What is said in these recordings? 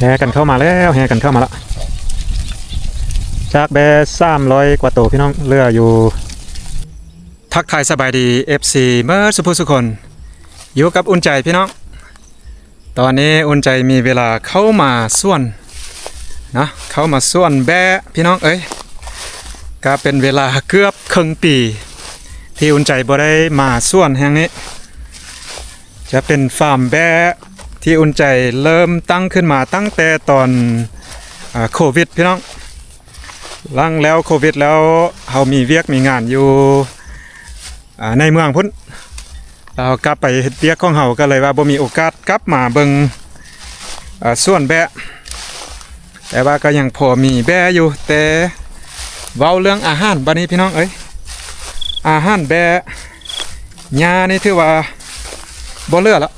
ແຫ່ກັນເຂົ້າມາແລ້ວ ແຫ່ກັນເຂົ້າມາລະ ຈາກແບ້ສາມຮ້ອຍກວ່າໂຕພີ່ນ້ອງ ເຫຼືອຢູ່. ທັກທາຍສະບາຍດີ ເອັຟຊີ ເໝິດສຸຜູ້ສຸຄົນ ຢູ່ກັບອຸ່ນໃຈພີ່ນ້ອງ. ຕອນນີ້ອຸ່ນໃຈມີເວລາເຂົ້າມາສວນນະ ເຂົ້າມາສວນແບ້ພີ່ນ້ອງເອີຍ. ກະເປັນເວລາເກືອບເຄິ່ງປີ ທີ່ອຸ່ນໃຈບໍ່ໄດ້ມາສວນແຫ່ງນີ້. ຈະເປັນຟາມແບ້ທີ່ອຸ່ນໃຈເລີ່ມຕັ້ງຂຶ້ນມາຕັ້ງແຕ່ຕອນ ອາ ໂຄວິດພີ່ນ້ອງ. ຫຼັງແລ້ວໂຄວິດແລ້ວ ເຮົາມີວຽກມີງານຢູ່ ອາ ໃນເມືອງພຸ້ນ ແລ້ວເຮົາກັບໄປເຮັດວຽກຂອງເຮົາ ກໍເລີຍວ່າບໍ່ມີໂອກາດກັບມາເບິ່ງ ອາ ສວນແບ້. ແຕ່ວ່າກໍຍັງພໍມີແບ້ຢູ່ ແຕ່ເວົ້າເລື່ອງອາຫານບາດນີ້ພີ່ນ້ອງເອີຍ ອາຫານແບ້ ຫຍ້ານີ້ຖືວ່າບໍ່ເຫຼືອລະ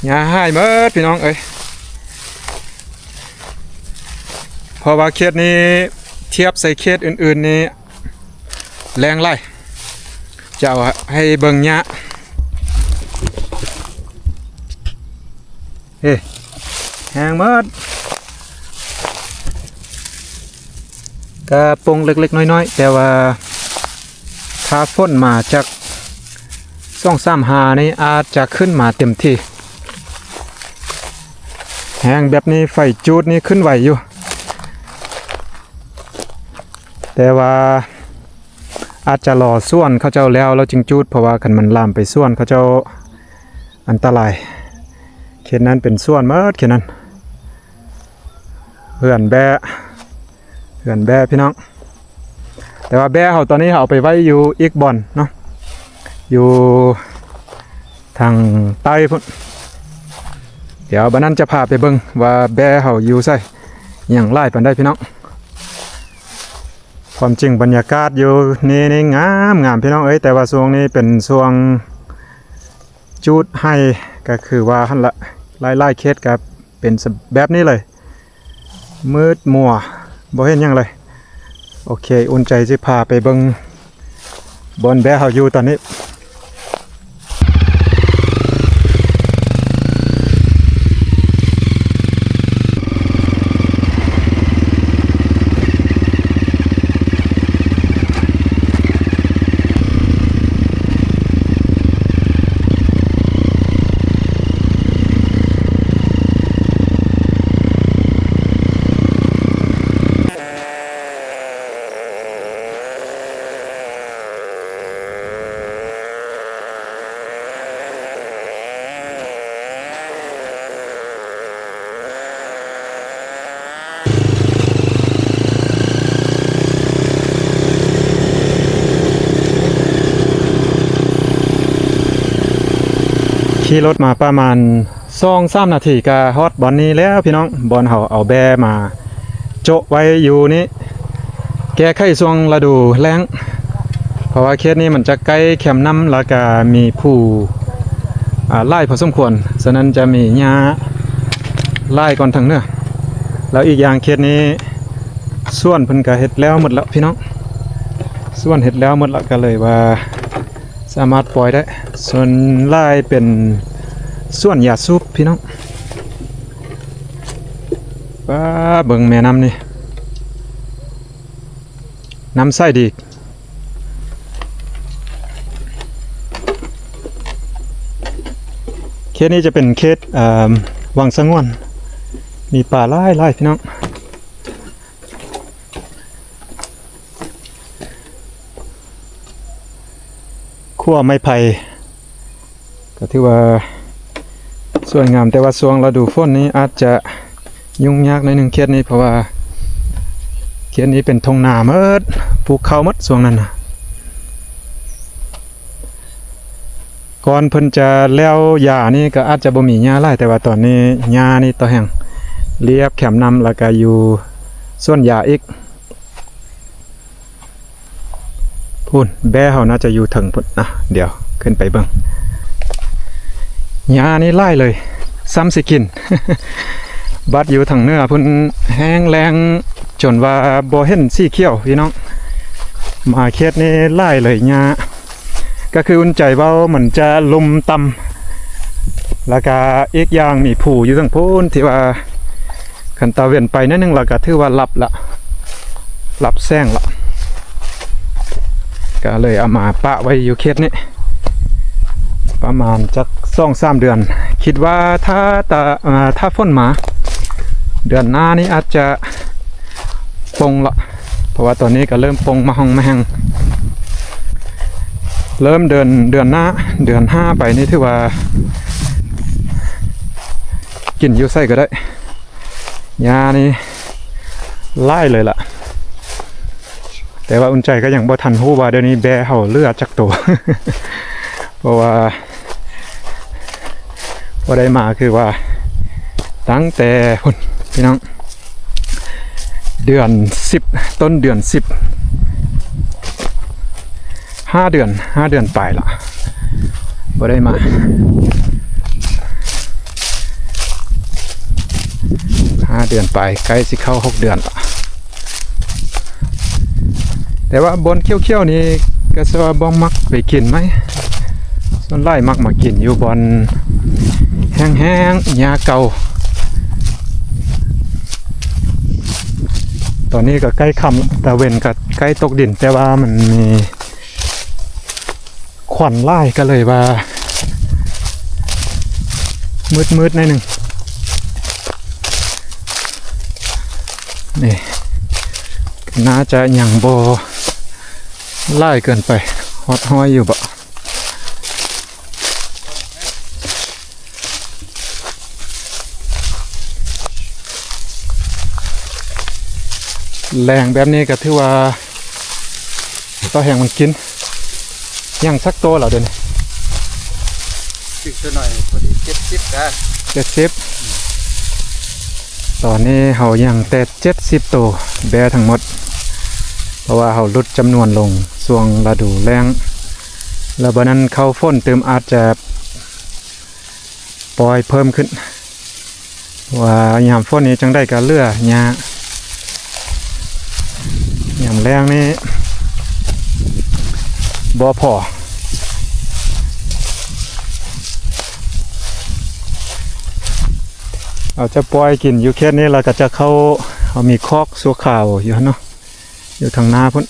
ຫຍ້າຫາຍເໝິດພີ່ນ້ອງເອີຍ. ເພາະວ່າເຂດນີ້ທຽບໃສ່ເຂດອື່ນໆນີ້ ແລ້ງຫຼາຍ. ຈະເອົາໃຫ້ເບິ່ງຫຍ້າ ເອີ ແຫ້ງເໝິດ. ກະປົ່ງເລັກໆນ້ອຍໆ ແຕ່ວ່າຖ້າຝົນມາຈັກສອງສາມຫານີ້ ອາດຈະຂຶ້ນມາເຕັມທີ່. ແຫ້ງແບບນີ້ໄຟຈູດນີ້ຂຶ້ນໄວຢູ່ ແຕ່ວ່າ ອາດຈະລໍສວນເຂົາເຈົ້າແລ້ວ ແລ້ວຈຶ່ງຈູດ ເພາະວ່າຄັນມັນລາມໄປສວນເຂົາເຈົ້າ ອັນຕະລາຍ. ເຂດນັ້ນເປັນສວນເໝິດ ເຂດນັ້ນ ເຮືອນແບ້ ເຮືອນແບ້ພີ່ນ້ອງ. ແຕ່ວ່າແບ້ເຮົາຕອນນີ້ເຮົາເອົາໄປໄວ້ຢູ່ອີກບ່ອນເນາະ ຢູ່ທາງໃຕ້ພຸ້ນ. ດຽວບາດນັ້ນຈະພາໄປເບິ່ງວ່າແບ້ເຮົາຢູ່ໃສ ຫຍັງຫຼາຍປານໃດພີ່ນ້ອງ. ຄວາມຈິງບັນຍາກາດຢູ່ນີ້ນີ້ງາມໆ ພີ່ນ້ອງເອີຍ ແຕ່ວ່າຊ່ວງນີ້ເປັນຊ່ວງຈູດໄຮ່ ກໍຄືວ່າຫັ້ນລະ ຫຼາຍໆເຂດກໍເປັນແບບນີ້ເລີຍ ມືດມົວ ບໍ່ເຫັນຫຍັງເລີຍ. ໂອເຄ ອຸ່ນໃຈຊິພາໄປເບິ່ງ ບ່ອນແບ້ເຮົາຢູ່ຕອນນີ້. ຂີ່ລົດມາປະມານ ສອງສາມນາທີກະຮອດບ່ອນນີ້ແລ້ວພີ່ນ້ອງ, ບ່ອນເຮົາເອົາແບ້ມາໂຈະໄວ້ຢູ່ນີ້ ແກ້ໄຂຊ່ວງລະດູແລ້ງ ເພາະວ່າເຂດນີ້ມັນຈະໃກ້ແຄມນ້ຳ ແລ້ວກະມີພູ ອາ ຫຼາຍພໍສົມຄວນ, ສະນັ້ນຈະມີຫຍ້າຫຼາຍກ່ອນທາງເໜືອ. ແລ້ວອີກຢ່າງເຂດນີ້ສວນເພິ່ນກະເຮັດແລ້ວໝົດແລ້ວພີ່ນ້ອງ, ສວນເຮັດແລ້ວໝົດແລ້ວ ກະເລີຍວ່າ ສາມາດປ່ອຍໄດ້. ສ່ວນຫຼາຍເປັນສວນຢາສູບພີ່ນ້ອງ. ປ້າ ເບິ່ງແມ່ນ້ຳນີ້ ນ້ຳໃສດີ. ເຂດນີ້ຈະເປັນເຂດ ເອີ່ມ ວັງສະຫງວນ ມີປາຫຼາຍໆ ພີ່ນ້ອງ. ຂົວໄມ້ໄຜ່ ກໍຖືວ່າສວຍງາມ, ແຕ່ວ່າຊ່ວງລະດູຝົນນີ້ອາດຈະຫຍຸ້ງຍາກໜ້ອຍໜຶ່ງເຂດນີ້, ເພາະວ່າເຂດນີ້ເປັນທົ່ງນາໝົດ, ປູກເຂົ້າໝົດຊ່ວງນັ້ນນະ. ກ່ອນເພິ່ນຈະແລ້ວຫຍ້ານີ້ກໍອາດຈະບໍ່ມີຫຍ້າຫຼາຍ, ແຕ່ວ່າຕອນນີ້ຫຍ້ານີ້ຕໍ່ແຮງລຽບແຄມນ້ຳ ແລ້ວກໍຢູ່ສວນຢາອີກ. ພຸ້ນ ແບ້ເຮົາໜ້າຈະຢູ່ເທິງພຸ້ນນະ, ດຽວຂຶ້ນໄປເບິ່ງ. ຫຍ້ານີ້ຫຼາຍເລີຍ ຊ້ຳຊິກິນ. ບັດຢູ່ທາງເໜືອພຸ້ນແຫ້ງແລ້ງຈົນວ່າບໍ່ເຫັນສີຂຽວພີ່ນ້ອງ, ມາເຂດນີ້ຫຼາຍເລີຍຫຍ້າ. ກໍຄືອຸ່ນໃຈເວົ້າ ມັນຈະລຸ່ມຕ່ຳ ແລ້ວກະອີກຢ່າງມີພູຢູ່ທາງພຸ້ນ ທີ່ວ່າຄັນຕາເວັນໄປໜ້ອຍໜຶ່ງ ແລ້ວກະຖືວ່າຫຼັບລະ ຫຼັບແສງລະ ກະເລີຍເອົາມາປະໄວ້ຢູ່ເຂດນີ້ ປະມານຈັກສອງສາມເດືອນ ຄິດວ່າຖ້າຕາ ເອີ ຖ້າຝົນມາ ເດືອນໜ້ານີ້ອາດຈະ ປົ່ງລະ ເພາະວ່າຕອນນີ້ກໍເລີ່ມປົ່ງມາຮ່ອງມາແຮງ ເລີ່ມເດືອນ ເດືອນໜ້າ ເດືອນຫ້າໄປນີ້ຖືວ່າກິນຢູ່ໃສກໍໄດ້ ຫຍ້ານີ້ຫຼາຍເລີຍລະ ແຕ່ວ່າອຸ່ນໃຈກໍຍັງບໍ່ທັນຮູ້ວ່າດຽວນີ້ແບ້ເຮົາເຫຼືອຈັກໂຕ ເພາະວ່າ ບໍ່ໄດ້ມາ ຄືວ່າຕັ້ງແຕ່ພຸ້ນພີ່ນ້ອງ ເດືອນສິບ ຕົ້ນເດືອນສິບ ຫ້າເດືອນ ຫ້າເດືອນປາຍລະ ບໍ່ໄດ້ມາ ຫ້າເດືອນປາຍ ໃກ້ຊິເຂົ້າຫົກເດືອນລະ. ແຕ່ວ່າບ່ອນຂຽວໆນີ້ກໍຊິວ່າບໍ່ມັກໄປກິນໃໝ່ ສ່ວນຫຼາຍມັກມາກິນຢູ່ບ່ອນແຫ້ງໆ ຫຍ້າເກົ່າ. ຕອນນີ້ກໍໃກ້ຄ່ຳ ຕາເວັນກໍໃກ້ຕົກດິນ ແຕ່ວ່າມັນມີ ຄວັນຫຼາຍກໍເລີຍວ່າມືດໆໜ້ອຍໜຶ່ງ ນີ້ໜ້າຈະຍັງບໍ່ຫຼາຍເກີນໄປ ຮອດຮ້ອຍຢູ່ບໍ? ແລງແບບນີ້ກໍຖືວ່າຕໍ່ແຮງມັນກິນ. ຍັງຈັກໂຕແລ້ວດຽວນີ້? ຖືກຕົວໜ້ອຍ ພໍດີເຈັດສິບ ເຈັດສິບ. ຕອນນີ້ເຮົາຍັງແຕ່ເຈັດສິບໂຕ ແບ້ທັງໝົດ ເພາະວ່າເຮົາຫຼຸດຈຳນວນລົງຊ່ວງລະດູແລ້ງ ແລ້ວບັດນັ້ນເຂົ້າຝົນຕື່ມອາດຈະ ປ່ອຍເພີ່ມຂຶ້ນ ເພາະວ່າຍາມຝົນນີ້ຈັ່ງໃດກໍເຫຼືອຫຍ້າ ຍາມແລ້ງນີ້ບໍ່ພໍ. ເຮົາຈະປ່ອຍກິນຢູ່ເຂດນີ້ ແລ້ວກໍຈະເຂົ້າ ເຮົາມີຄອກຊົ່ວຄາວຢູ່ຫັ້ນເນາະ ຢູ່ທາງໜ້າພຸ້ນ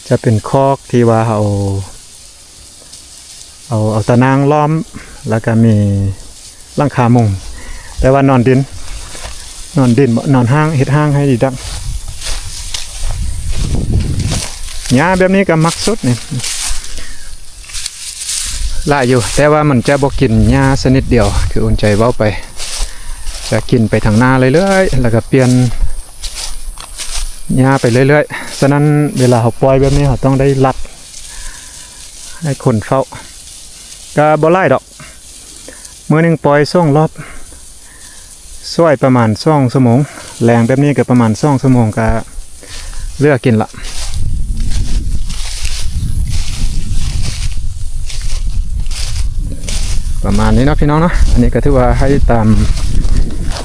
ຈະເປັນຄອກທີ່ວ່າເຮົາ ເອົາ ເອົາຕາໜ່າງລ້ອມ ແລ້ວກະມີຫຼັງຄາມຸງ ແຕ່ວ່ານອນດິນ ນອນດິນບໍ ນອນຮ້າງ ເຮັດຮ້າງໃຫ້ດີດັກ. ຫຍ້າແບບນີ້ກໍມັກສຸດນີ້ ຫຼາຍຢູ່ ແຕ່ວ່າມັນຈະບໍ່ກິນຫຍ້າຊະນິດດຽວ ຄືອຸ່ນໃຈເວົ້າໄປ ຈະກິນໄປທາງໜ້າເລື້ອຍໆ ແລ້ວກໍປ່ຽນຫຍ້າໄປເລື້ອຍໆ. ສະນັ້ນເວລາເຮົາປ່ອຍແບບນີ້ ເຮົາຕ້ອງໄດ້ລັດ ໃຫ້ຄົນເຝົ້າ ກະບໍ່ຫຼາຍດອກ ມື້ໜຶ່ງປ່ອຍສອງລອບ ຊ່ວຍປະມານສອງຊົ່ວໂມງ ແລງແບບນີ້ກະປະມານສອງຊົ່ວໂມງກະເຫຼືອກິນລະ. ປະມານນີ້ເນາະພີ່ນ້ອງເນາະ ອັນນີ້ກະຖືວ່າໃຫ້ຕາມ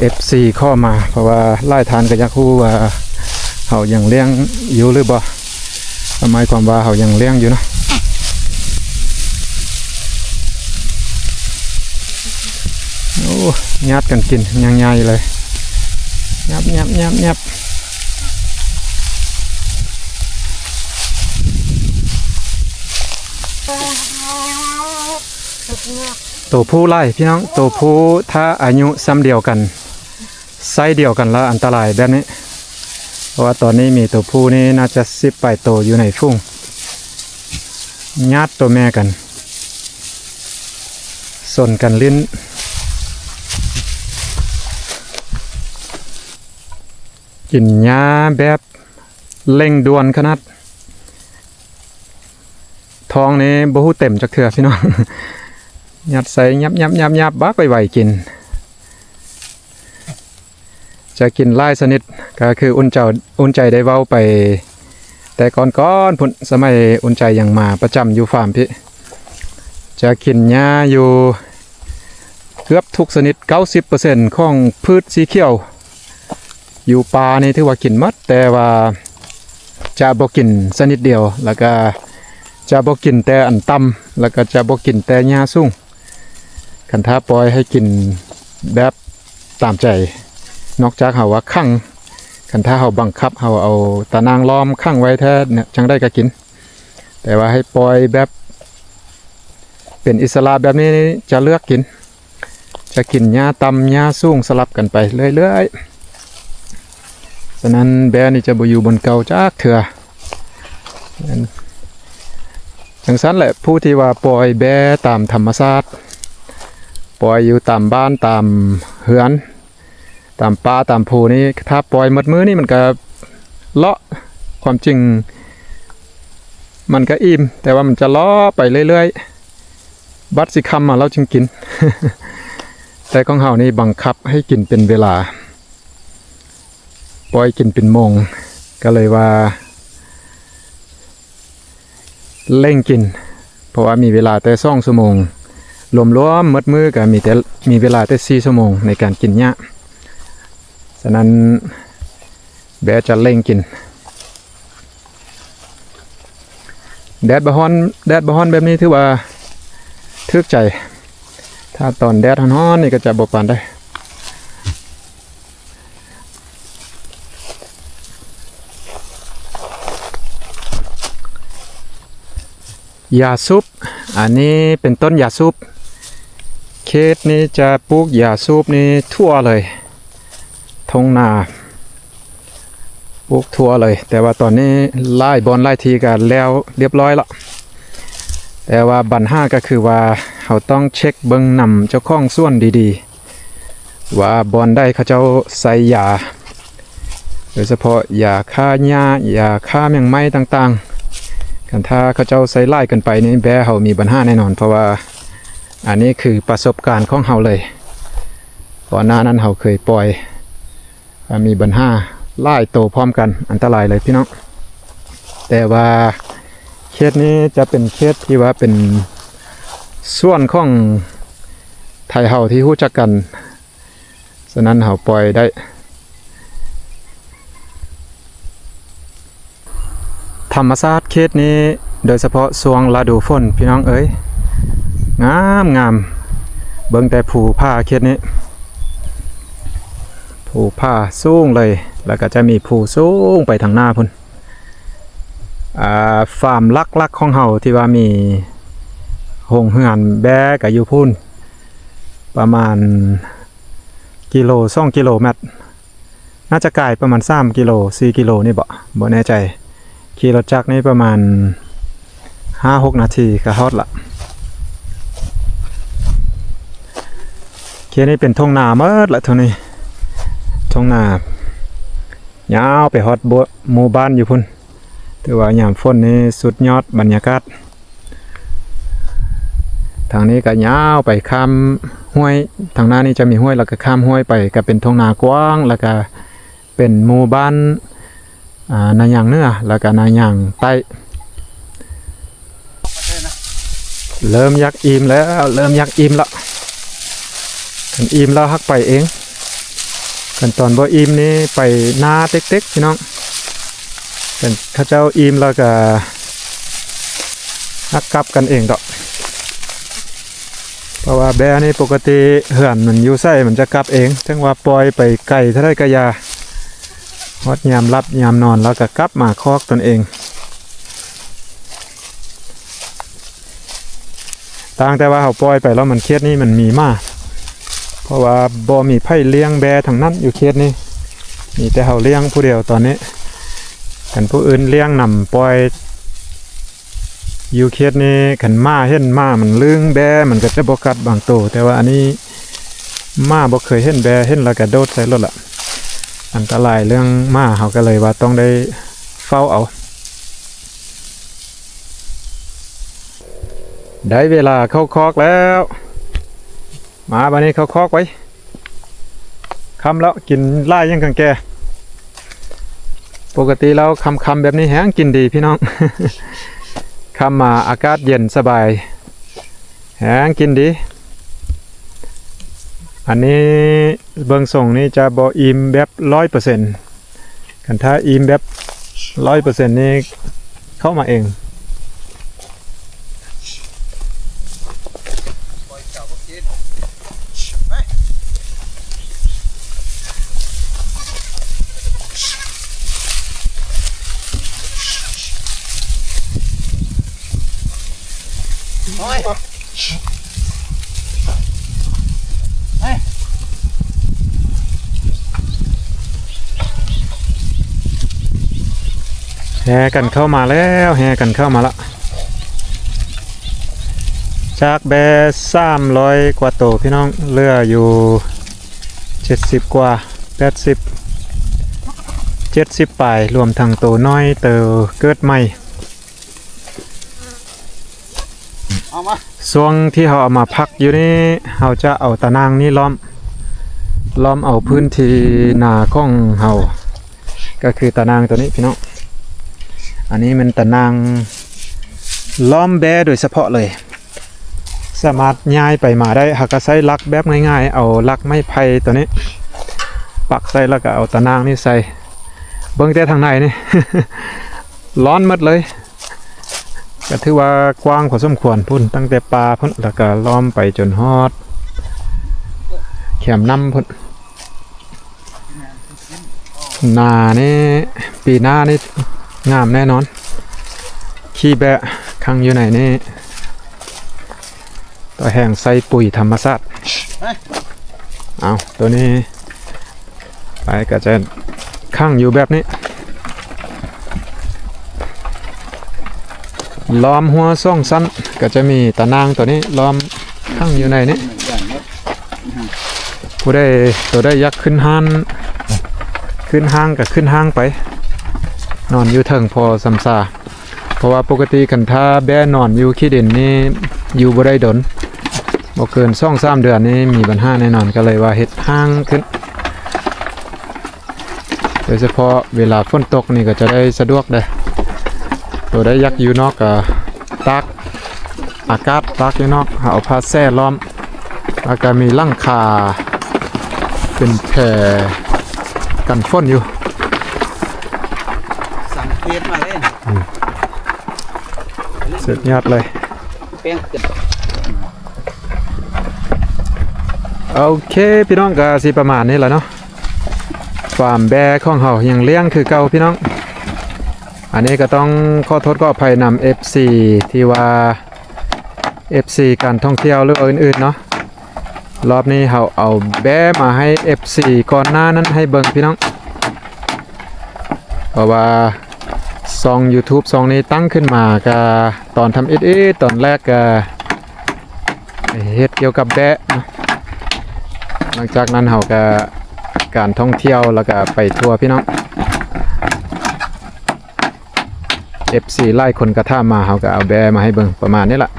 ເອັຟຊີຂໍມາ ເພາະວ່າຫຼາຍທ່ານກະຢາກຮູ້ວ່າເຮົາຍັງລ້ຽງຢູ່ຫຼືບໍ່? ກໍໝາຍຄວາມວ່າເຮົາຍັງລ້ຽງຢູ່ເນາະ. ໂອ້ ຍາດກັນກິນຢ່າງໃຫຍ່ເລີຍ ຍັບໆໆໆ. ໂຕຜູ້ຫຼາຍພີ່ນ້ອງ ໂຕຜູ້ ຖ້າອາຍຸສ່ຳດຽວກັນ ໄຊດຽວກັນລະອັນຕະລາຍແບບນີ້ ເພາະວ່າຕອນນີ້ມີໂຕຜູ້ນີ້ໜ້າຈະສິບປາຍໂຕຢູ່ໃນຝູງ ຍາດໂຕແມ່ກັນ ສົນກັນຫຼິ້ນ ກິນຫຍ້າແບບ ເລັ່ງດ່ວນຂະໜາດ ທ້ອງນີ້ບໍ່ຮູ້ເຕັມຈັກເທື່ອພີ່ນ້ອງ ຍັດໃສ່ ຍັບໆໆໆ ບັກໄວໆກິນ ຈະກິນຫຼາຍຊະນິດ ກໍຄືອຸ່ນເຈົ້າ ອຸ່ນໃຈໄດ້ເວົ້າໄປແຕ່ກ່ອນໆພຸ້ນ ສະໄໝອຸ່ນໃຈຍັງມາປະຈຳຢູ່ຟາມພີ້ ຈະກິນຫຍ້າຢູ່ເກືອບທຸກຊະນິດ ເກົ້າສິບເປີເຊັນຂອງພືດສີຂຽວ ຢູ່ປ່ານີ້ຖືວ່າກິນໝົດ ແຕ່ວ່າຈະບໍ່ກິນຊະນິດດຽວ ແລ້ວກະຈະບໍ່ກິນແຕ່ອັນຕ່ຳ ແລ້ວກະຈະບໍ່ກິນແຕ່ຫຍ້າສູງ ຄັນຖ້າປ່ອຍໃຫ້ກິນແບບຕາມໃຈ ນອກຈາກເຮົາວ່າຂັງ ຄັນຖ້າເຮົາບັງຄັບ ເຮົາເອົາຕາໜ່າງລ້ອມຂັງໄວ້ແທ້ ຈັ່ງໃດກໍກິນ. ແຕ່ວ່າໃຫ້ປ່ອຍແບບເປັນອິດສະຫຼະແບບນີ້ ຈະເລືອກກິນ ຈະກິນຫຍ້າຕ່ຳ ຫຍ້າສູງ ສະຫຼັບກັນໄປເລື້ອຍໆ. ສະນັ້ນແບ້ນີ້ຈະບໍ່ຢູ່ບ່ອນເກົ່າຈັກເທື່ອ. ຈັ່ງຊັ້ນແຫຼະ ຜູ້ທີ່ວ່າປ່ອຍແບ້ຕາມທຳມະຊາດ ປ່ອຍຢູ່ຕາມບ້ານຕາມເຮືອນ ຕາມປ່າຕາມພູນີ້ ຖ້າປ່ອຍໝົດມື້ນີ້ ມັນກະເລາະ ຄວາມຈິງມັນກະອີ່ມ ແຕ່ວ່າມັນຈະເລາະໄປເລື້ອຍໆ ບັດຊິຄ່ຳມາແລ້ວຈຶ່ງກິນ. ແຕ່ຂອງເຮົານີ້ບັງຄັບໃຫ້ກິນເປັນເວລາ ປ່ອຍກິນເປັນໂມງ ກໍເລີຍວ່າ ເລັ່ງກິນ ເພາະວ່າມີເວລາແຕ່ສອງຊົ່ວໂມງ ລວມໆໝົດມື້ກໍມີແຕ່ ມີເວລາແຕ່ສີ່ຊົ່ວໂມງໃນການກິນຫຍ້າ. ສະນັ້ນແບ້ຈະເລັ່ງກິນ. ແດດບໍ່ຮ້ອນ ແດດບໍ່ຮ້ອນແບບນີ້ຖືວ່າຖືກໃຈ. ຖ້າຕອນແດດຮ້ອນໆນີ້ກໍຈະບໍ່ປານໃດ. ຢາສູບ ອັນນີ້ເປັນຕົ້ນຢາສູບ. ເຂດນີ້ຈະປູກຢາສູບນີ້ທົ່ວເລີຍ ທົ່ງນາ ປູກທົ່ວເລີຍ. ແຕ່ວ່າຕອນນີ້ຫຼາຍບ່ອນຫຼາຍທີ່ກໍແລ້ວລຽບຮ້ອຍລະ. ແຕ່ວ່າບັນຫາກໍຄືວ່າ ເຮົາຕ້ອງເຊັກເບິ່ງນຳເຈົ້າຂອງສວນດີໆ ວ່າບ່ອນໃດເຂົາເຈົ້າໃສ່ຢາ ໂດຍສະເພາະຢາຂ້າຫຍ້າ ຢາຂ້າແມງໄມ້ຕ່າງໆ. ຄັນຖ້າເຂົາເຈົ້າໃສ່ຫຼາຍເກີນໄປນີ້ ແບ້ເຮົາມີບັນຫາແນ່ນອນ ເພາະວ່າອັນນີ້ຄືປະສົບການຂອງເຮົາເລີຍ. ກ່ອນໜ້ານັ້ນເຮົາເຄີຍປ່ອຍ ກໍມີບັນຫາຫຼາຍໂຕພ້ອມກັນ ອັນຕະລາຍເລີຍພີ່ນ້ອງ. ແຕ່ວ່າເຂດນີ້ຈະເປັນເຂດທີ່ວ່າເປັນສວນຂອງໄທເຮົາທີ່ຮູ້ຈັກກັນ ສະນັ້ນເຮົາປ່ອຍໄດ້. ທຳມະຊາດເຂດນີ້ ໂດຍສະເພາະຊ່ວງລະດູຝົນ ພີ່ນ້ອງເອີຍ ງາມໆ. ເບິ່ງແຕ່ພູຜາເຂດນີ້ ພູຜາສູງເລີຍ ແລ້ວກໍຈະມີພູສູງໄປທາງໜ້າພຸ້ນ. ອ່າ ຟາມຫຼັກໆຂອງເຮົາທີ່ວ່າມີໂຮງເຮືອນແບ້ກໍຢູ່ພຸ້ນ ປະມານກິໂລ ສອງກິໂລແມັດ ໜ້າຈະກາຍປະມານສາມກິໂລ ສີ່ກິໂລນີ້ບໍ ບໍ່ແນ່ໃຈ. ຂີ່ລົດຈັກນີ້ປະມານຫ້າຫົກນາທີກໍຮອດລະ. ເຂດນີ້ເປັນທົ່ງນາໝົດລະ ທົ່ງນີ້ ທົ່ງນາຍາວໄປຮອດໝູ່ບ້ານຢູ່ພຸ້ນ. ຖືວ່າຍາມຝົນນີ້ສຸດຍອດບັນຍາກາດ. ທາງນີ້ກໍຍາວໄປຂ້າມຫ້ວຍ ທາງໜ້ານີ້ຈະມີຫ້ວຍ ແລ້ວກໍຂ້າມຫ້ວຍໄປ ກໍເປັນທົ່ງນາກວ້າງ ແລ້ວກໍເປັນໝູ່ບ້ານ ອ່າ ນາຍາງເໜືອ ແລ້ວກໍນາຍາງໃຕ້. ເລີ່ມຢາກອີ່ມແລ້ວ ເລີ່ມຢາກອີ່ມລະ. ຄັນອີ່ມແລ້ວຫາກໄປເອງ ຄັນຕອນບໍ່ອີ່ມນີ້ໄປໜ້າເຕັກໆ ພີ່ນ້ອງ. ຄັນເຂົາເຈົ້າອີ່ມແລ້ວກະຫາກກັບກັນເອງດອກ. ເພາະວ່າແບ້ນີ້ປົກກະຕິເຮືອນມັນຢູ່ໃສມັນຈະກັບເອງ ເຖິງວ່າປ່ອຍໄປໄກເທົ່າໃດກະຢ່າ ຮອດຍາມຫຼັບຍາມນອນແລ້ວກະກັບມາຄອກຕົນເອງ. ຕ່າງແຕ່ວ່າເຮົາປ່ອຍໄປແລ້ວ ມັນເຂດນີ້ມັນມີໝາ ເພາະວ່າບໍ່ມີໃຜລ້ຽງແບ້ທັງນັ້ນຢູ່ເຂດນີ້ ມີແຕ່ເຮົາລ້ຽງຜູ້ດຽວຕອນນີ້. ຄັນຜູ້ອື່ນລ້ຽງນຳປ່ອຍຢູ່ເຂດນີ້ ຄັນໝາເຫັນໝາມັນລຶ້ງແບ້ ມັນກໍຈະບໍ່ກັດບາງໂຕ ແຕ່ວ່າອັນນີ້ໝາບໍ່ເຄີຍເຫັນແບ້ ເຫັນແລ້ວກໍໂດດໃສ່ໂລດລະ. ອັນຕະລາຍເລື່ອງໝາ ເຮົາກໍເລີຍວ່າຕ້ອງໄດ້ເຝົ້າເອົາ. ໄດ້ເວລາເຂົ້າຄອກແລ້ວ ມາບາດນີ້ເຂົ້າຄອກໄວ້. ຄ່ຳແລ້ວ ກິນຫຼາຍຫຍັງກັນແກ່. ປົກກະຕິແລ້ວຄ່ຳໆແບບນີ້ແຮງກິນດີພີ່ນ້ອງ ຄ່ຳມາອາກາດເຢັນສະບາຍ ແຮງກິນດີ. ອັນນີ້ເບິ່ງຊົງນີ້ຈະບໍ່ອີ່ມແບບຮ້ອຍເປີເຊັນ ຄັນຖ້າອີ່ມແບບຮ້ອຍເປີເຊັນນີ້ເຂົ້າມາເອງ. ໂອ້ຍ ແຫ່ກັນເຂົ້າມາແລ້ວ ແຫ່ກັນເຂົ້າມາລະ ຈາກແບ້ສາມຮ້ອຍກວ່າໂຕພີ່ນ້ອງ ເຫຼືອຢູ່ເຈັດສິບກວ່າ ແປດສິບ ເຈັດສິບປາຍ ລວມທັງໂຕນ້ອຍ ໂຕເກີດໃໝ່. ເອົາມາ ຊ່ວງທີ່ເຮົາເອົາມາພັກຢູ່ນີ້ ເຮົາຈະເອົາຕາໜ່າງນີ້ລ້ອມ ລ້ອມເອົາພື້ນທີ່ນາຂອງເຮົາ ກໍຄືຕາໜ່າງໂຕນີ້ພີ່ນ້ອງ. ອັນນີ້ແມ່ນຕາໜ່າງລ້ອມແບ້ໂດຍສະເພາະເລີຍ ສາມາດຍ້າຍໄປມາໄດ້. ເຮົາກໍໃຊ້ຫຼັກແບບງ່າຍໆ ເອົາຫຼັກໄມ້ໄຜ່ໂຕນີ້ປັກໃສ່ ແລ້ວກໍເອົາຕາໜ່າງນີ້ໃສ່. ເບິ່ງແຕ່ທາງໃນນີ້ ລ້ອມໝົດເລີຍ. ກໍຖືວ່າກວ້າງພໍສົມຄວນພຸ້ນ ຕັ້ງແຕ່ປ່າພຸ້ນ ແລ້ວກໍລ້ອມໄປຈົນຮອດແຄມນ້ຳພຸ້ນ. ໜ້ານີ້ ປີໜ້ານີ້ງາມແນ່ນອນ. ຂີ້ແບ້ຂັງຢູ່ໃນນີ້ ຕາແຮງໃສ່ປຸ໋ຍທຳມະຊາດ. ເອົາ ໂຕນີ້ ໄປກໍຈະຂັງຢູ່ແບບນີ້ ລ້ອມຮົ້ວສອງຊັ້ນ ກໍຈະມີຕາໜ່າງໂຕນີ້ລ້ອມຂັງຢູ່ໃນນີ້. ຜູ້ໃດ ໂຕໃດຢາກຂຶ້ນຮ້ານ ຂຶ້ນຫ້າງກໍຂຶ້ນຫ້າງໄປ ນອນຢູ່ເທິງພໍຊ່ຳຊາ. ເພາະວ່າປົກກະຕິຄັນຖ້າແບ້ນອນຢູ່ຂີ້ດິນນີ້ ຢູ່ບໍ່ໄດ້ດົນ ບໍ່ເກີນສອງສາມເດືອນນີ້ມີບັນຫາແນ່ນອນ ກໍເລີຍວ່າເຮັດຫ້າງຂຶ້ນ. ໂດຍສະເພາະເວລາຝົນຕົກນີ້ກໍຈະໄດ້ສະດວກເດ້. ໂຕໃດຢາກຢູ່ນອກກໍຕາກ ອາກາດຕາກຢູ່ນອກ ເອົາຜ້າແຊ່ລ້ອມ ແລ້ວກໍມີຫຼັງຄາເປັນແພກັນຝົນຢູ່. ສັງເກດມາເລີຍ ອືມ ສຸດຍອດເລີຍ. ໂອເຄ ພີ່ນ້ອງ ກໍຊິປະມານນີ້ລະເນາະ. ຟາມແບ້ຂອງເຮົາຍັງລ້ຽງຄືເກົ່າພີ່ນ້ອງ. ອັນນີ້ກໍຕ້ອງຂໍໂທດຂໍອະໄພນຳເອັຟຊີ ທີ່ວ່າເອັຟຊີການທ່ອງທ່ຽວ ຫຼືວ່າອື່ນໆເນາະ. ລອບນີ້ເຮົາເອົາແບ້ມາໃຫ້ເອັຟຊີ ກ່ອນໜ້ານັ້ນໃຫ້ເບິ່ງພີ່ນ້ອງ ເພາະວ່າຊ່ອງຢູທູບຊ່ອງນີ້ຕັ້ງຂຶ້ນມາກະຕອນທຳອິດໆ ຕອນແລກກະເຮັດກ່ຽວກັບແບ້ເນາະ. ຫຼັງຈາກນັ້ນເຮົາກະການທ່ອງທ່ຽວ ແລ້ວກະໄປທົ່ວພີ່ນ້ອງ. ເອັຟຊີຫຼາຍຄົນກໍຖາມມາ ເຮົາກໍເອົາແບ້ມາໃຫ້ເບິ່ງປະມານນີ້ລະ.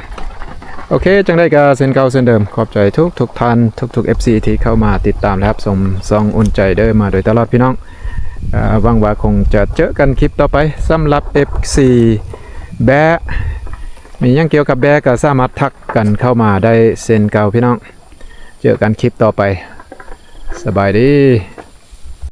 ໂອເຄ ຈັ່ງໃດກໍເຊັ່ນເກົ່າເຊັ່ນເດີມ ຂອບໃຈທຸກໆທ່ານ ທຸກໆເອັຟຊີທີ່ເຂົ້າມາຕິດຕາມ ແລະ ຮັບຊົມຊ່ອງອຸ່ນໃຈເດີມາໂດຍຕະຫຼອດພີ່ນ້ອງ. ເອີ ຫວັງວ່າຄົງຈະເຈີກັນຄລິບຕໍ່ໄປ. ສຳລັບເອັຟຊີແບ້ ມີຫຍັງກ່ຽວກັບແບ້ກໍສາມາດທັກກັນເຂົ້າມາໄດ້ເຊັ່ນເກົ່າພີ່ນ້ອງ. ເຈີກັນຄລິບຕໍ່ໄປ. ສະບາຍດີ.